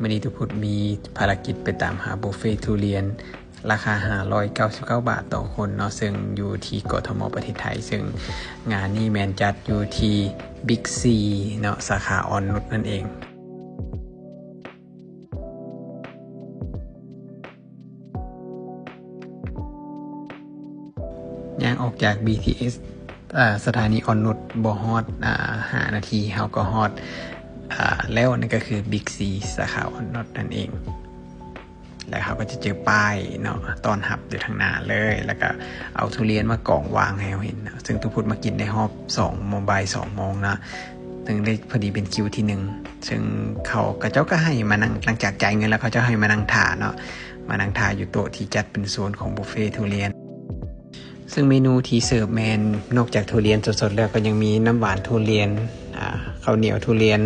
ມື້ນີ້ຕຸພຸດມີພາລະກິດໄປຕາມຫາບຸບເຟທຸລຽນ ລາຄາຫ້າຮ້ອຍເກົ້າສິບເກົ້າບາດຕໍ່ຄົນເນາະ, ເຊິ່ງຢູ່ທີ່ ກທມ ປະເທດໄທ, ເຊິ່ງງານນີ້ແມ່ນຈັດຢູ່ທີ່ Big C ເນາະ, ສາຂາອ່ອນນຸດນັ້ນເອງ. ຍ່າງອອກຈາກ ບີທີເອສ ອາ ສະຖານີອ່ອນນຸດບໍ່ຮອດ ອາ ຫ້ານາທີ ເຮົາກໍຮອດ ອາ ແລ້ວ, ນັ້ນກໍຄື Big C ສາຂາອ່ອນນຸດນັ້ນເອງ. ແລ້ວເຮົາກໍຈະເຈີປ້າຍເນາະ ຕ້ອນຮັບຢູ່ທາງໜ້າເລີຍ, ແລ້ວກໍເອົາທຸລຽນມາກອງວາງໃຫ້ເຮົາເຫັນເນາະ. ເຊິ່ງຕຸພຸດມາກິນໄດ້ຮອບສອງໂມງ, ບ່າຍສອງໂມງເນາະ, ເຊິ່ງໄດ້ພໍດີເປັນຄິວທີໜຶ່ງ, ເຊິ່ງເຂົາ ເຂົາເຈົ້າກໍໃຫ້ມານັ່ງ ຫຼັງຈາກຈ່າຍເງິນແລ້ວ ເຂົາເຈົ້າໃຫ້ມານັ່ງຖ້າເນາະ, ມານັ່ງຖ້າຢູ່ໂຕະທີ່ຈັດເປັນໂຊນຂອງບຸບເຟທຸລຽນ. ເຊິ່ງເມນູທີ່ເສີບແມ່ນນອກຈາກທຸລຽນສົດໆແລ້ວ ກໍຍັງມີນ້ຳຫວານທຸລຽນ, ອາ ເຂົ້າໜຽວທຸລຽນ,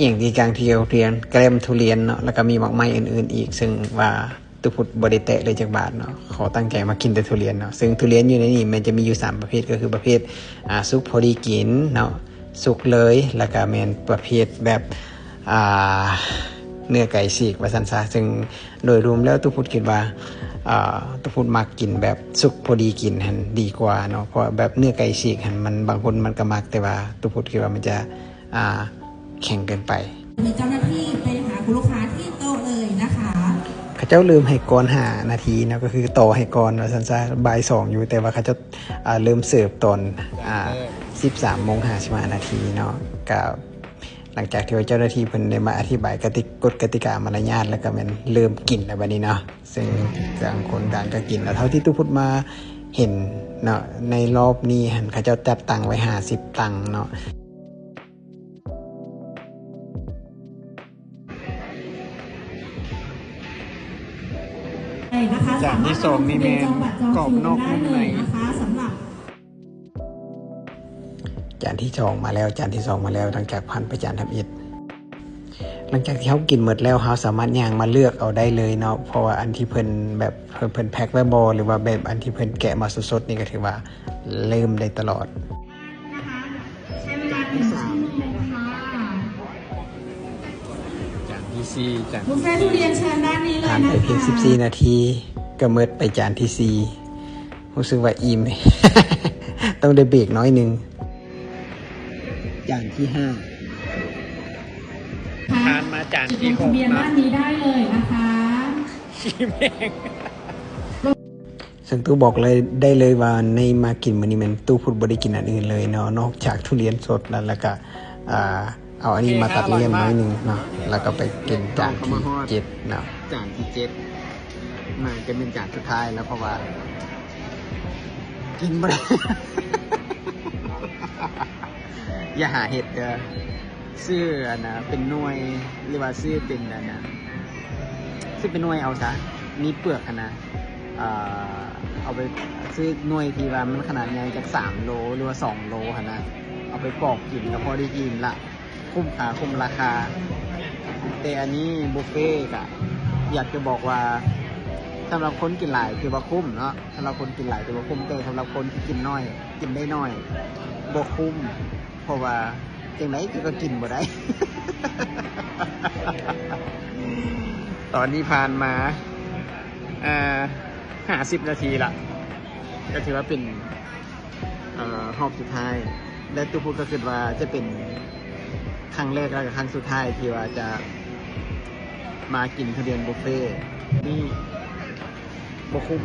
ອີ່ຫຍັງທີ່ກາງທຽວທຸລຽນ, ແກລ້ມທຸລຽນເນາະ, ແລ້ວກໍມີໝາກໄມ້ອື່ນໆອີກ, ເຊິ່ງວ່າຕຸພຸດບໍ່ໄດ້ແຕະເລີຍຈັກບາດເນາະ, ຂໍຕັ້ງໃຈມາກິນແຕ່ທຸລຽນເນາະ. ເຊິ່ງທຸລຽນຢູ່ໃນນີ້ແມ່ນຈະມີຢູ່ສາມປະເພດ, ກໍຄືປະເພດ ອາ ສຸກພໍດີກິນເນາະ, ສຸກເລີຍ, ແລ້ວກໍແມ່ນປະເພດແບບ ອາ ເນື້ອໄກ່ສີກວ່າຊັ້ນຊະ. ເຊິ່ງໂດຍລວມແລ້ວຕຸພຸດຄິດວ່າ ອາ ຕຸພຸດມັກກິນແບບສຸກພໍດີກິນຫັ້ນດີກວ່າເນາະ, ເພາະວ່າແບບເນື້ອໄກ່ສີກຫັ້ນ ມັນ ບາງຄົນມັນກໍມັກ, ແຕ່ວ່າຕຸພຸດຄິດວ່າມັນຈະ ອາ ແຂງເກີນໄປ. ມີเจ้าหน้าที่ไปหาคุณลูกค้าที่โต๊ะเลยนะคะ ເຂົາເຈົ້າເລີ່ມໃຫ້ກ່ອນຫ້ານາທີເນາະ, ກໍຄືຕໍ່ໃຫ້ກ່ອນວ່າຊັ້ນຊະ, ບ່າຍສອງຢູ່, ແຕ່ວ່າເຂົາເຈົ້າ ອາ ເລີ່ມເສີບຕອນ ອາ ສິບສາມໂມງຫ້າສິບຫ້ານາທີເນາະ. ກໍຫຼັງຈາກທີ່ວ່າເຈົ້າໜ້າທີ່ເພິ່ນໄດ້ມາອະທິບາຍກະຕິ ກົດກະຕິກາມາລະຍາດແລ້ວ ກໍແມ່ນເລີ່ມກິນແລ້ວບັດນີ້ເນາະ. ເຊິ່ງຕ່າງຄົນຕ່າງກໍກິນ, ແລ້ວເທົ່າທີ່ຕຸພຸດມາເຫັນເນາະ, ໃນລອບນີ້ຫັ້ນເຂົາເຈົ້າຈັດຕັ່ງໄວ້ຫ້າສິບຕັ່ງເນາະ. นะคะ ຈານທີສອງນີ້ແມ່ນກອບນອກນຸ່ມໃນ ສາມາດລົງທະບຽນຈອງບັດຈองຄິวได้เลยนะคะ สำหรับ ຈານທີສອງມາແລ້ວ, ຈານທີສອງມາແລ້ວ, ຫຼັງຈາກຜ່ານໄປຈານທຳອິດ. ຫຼັງຈາກທີ່ເຮົາກິນໝົດແລ້ວ ເຮົາສາມາດຍ່າງມາເລືອກເອົາໄດ້ເລີຍເນາະ, ເພາະວ່າອັນທີ່ເພິ່ນແບບ ເພິ່ນ ເພິ່ນແພັກໄວ້ບໍ່ ຫຼືວ່າແບບອັນທີ່ເພິ່ນແກະມາສົດໆນີ້ ກໍຖືວ່າເລີ່ມໄດ້ຕະຫຼອດ. ຈານທີສີ່ ຈານທີສີ່ ບຸບເຟທຸລຽນ ເຊີນດ້ານນີ້ເລີຍນະຄະ. ຜ່ານໄປພຽງສິບສີ່ນາທີ ກໍໝົດໄປຈານທີສີ່. ຮູ້ສຶກວ່າອີ່ມ ຕ້ອງໄດ້ເບຣກໜ້ອຍໜຶ່ງ. ຈານທີຫ້າ ຜ່ານມາຈານທີຫົກເນາະ. ຈຸດລົງທະບຽນດ້ານນີ້ໄດ້ເລີຍນະຄະ. ຂີ້ແມ່ງ. ເຊິ່ງຕູ້ບອກເລີຍ ໄດ້ເລີຍວ່າໃນມາກິນມື້ນີ້ແມ່ນຕູ້ພຸດບໍ່ໄດ້ກິນອັນອື່ນເລີຍເນາະ, ນອກຈາກທຸລຽນສົດແລ້ວ ແລ້ວກະ ອ່າ ເອົາອັນນີ້ມາຕັດລຽນໜ້ອຍໜຶ່ງເນາະ, ແລ້ວກໍໄປກິນຈານທີເຈັດເນາະ. ຈານທີເຈັດ ໜ້າຈະເປັນຈານສຸດທ້າຍແລ້ວ ເພາະວ່າກິນບໍ່ໄດ້. ຢ່າຫາເຮັດເດີ. ຊື້ອັນນະ ເປັນໜ່ວຍ ຫຼືວ່າຊື້ເປັນອັນນະ ຊື້ເປັນໜ່ວຍເອົາຊະ ມີເປືອກຫັ້ນນະ. ເອີ ເອົາໄປ ຊື້ໜ່ວຍທີ່ວ່າມັນຂະໜາດໃຫຍ່ຈັກສາມໂລ ຫຼືວ່າສອງໂລຫັ້ນນະ, ເອົາໄປປອກກິນກໍພໍໄດ້ກິນລະ, ຄຸ້ມຄ່າຄຸ້ມລາຄາ. ແຕ່ອັນນີ້ບຸບເຟກະ ຢາກຈະບອກວ່າ ສຳລັບຄົນກິນຫຼາຍຖືວ່າຄຸ້ມເນາະ, ສຳລັບຄົນກິນຫຼາຍຖືວ່າຄຸ້ມ, ແຕ່ສຳລັບຄົນທີ່ກິນໜ້ອຍ ກິນໄດ້ໜ້ອຍ ບໍ່ຄຸ້ມ. ເພາະວ່າຈັ່ງໃດກໍກິນບໍ່ໄດ້. ຕອນນີ້ຜ່ານມາ ເອີ ຫ້າສິບນາທີລະ, ກໍຖືວ່າເປັນ ເອີ ຮອບສຸດທ້າຍ ແລະ ຕູ້ພຸດກໍຄິດວ່າຈະເປັນຄັ້ງແລກ ແລະ ກໍຄັ້ງສຸດທ້າຍທີ່ວ່າຈະມາກິນທຸລຽນບຸບເຟນີ້. ບໍ່ຄຸ້ມ.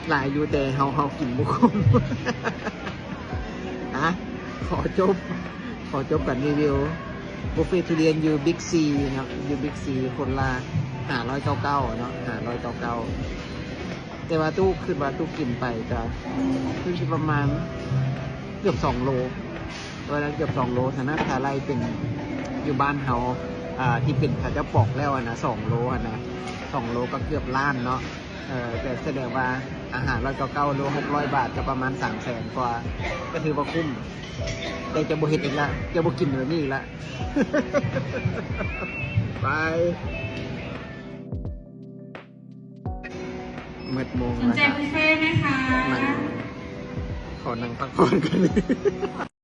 ຫຼາຍຢູ່ ແຕ່ເຮົາ ເຮົາກິນບໍ່ຄຸ້ມ. ອ່ະ ຂໍຈົບ ຂໍຈົບການຣີວິວບຸບເຟທຸລຽນຢູ່ Big C ເນາະ, ຢູ່ Big C ຄົນລະຫ້າຮ້ອຍເກົ້າເກົ້າເນາະ, ຫ້າຮ້ອຍເກົ້າເກົ້າ. ແຕ່ວ່າຕູ້ຄິດວ່າຕູ້ກິນໄປກະຄືຊິປະມານເກືອບສອງໂລ. ວ່າແລ້ວເກືອບສອງໂລຊັ້ນນະ, ຖ້າໄລ່ເປັນຢູ່ບ້ານເຮົາ ອ່າ ທີ່ເປັນເຂົາເຈົ້າປອກແລ້ວຫັ້ນນະ ສອງໂລຫັ້ນນະ, ສອງໂລກໍເກືອບລ້ານເນາະ. ເອີ ແຕ່ສະແດງວ່າ ອາ ຫ້າຮ້ອຍເກົ້າເກົ້າ ຫຼື ຫົກຮ້ອຍບາດ ກໍປະມານສາມແສນກວ່າ, ກໍຖືວ່າຄຸ້ມ. ແຕ່ຈະບໍ່ເຮັດອີກລະ, ຈະບໍ່ກິນແບບນີ້ອີກລະ. ບາຍ. ໝົດໂມງແລ້ວ ສົນໃຈບຸບເຟໄໝຄະ? ນັ່ງ ຂໍນັ່ງພັກຜ່ອນກ່ອນ.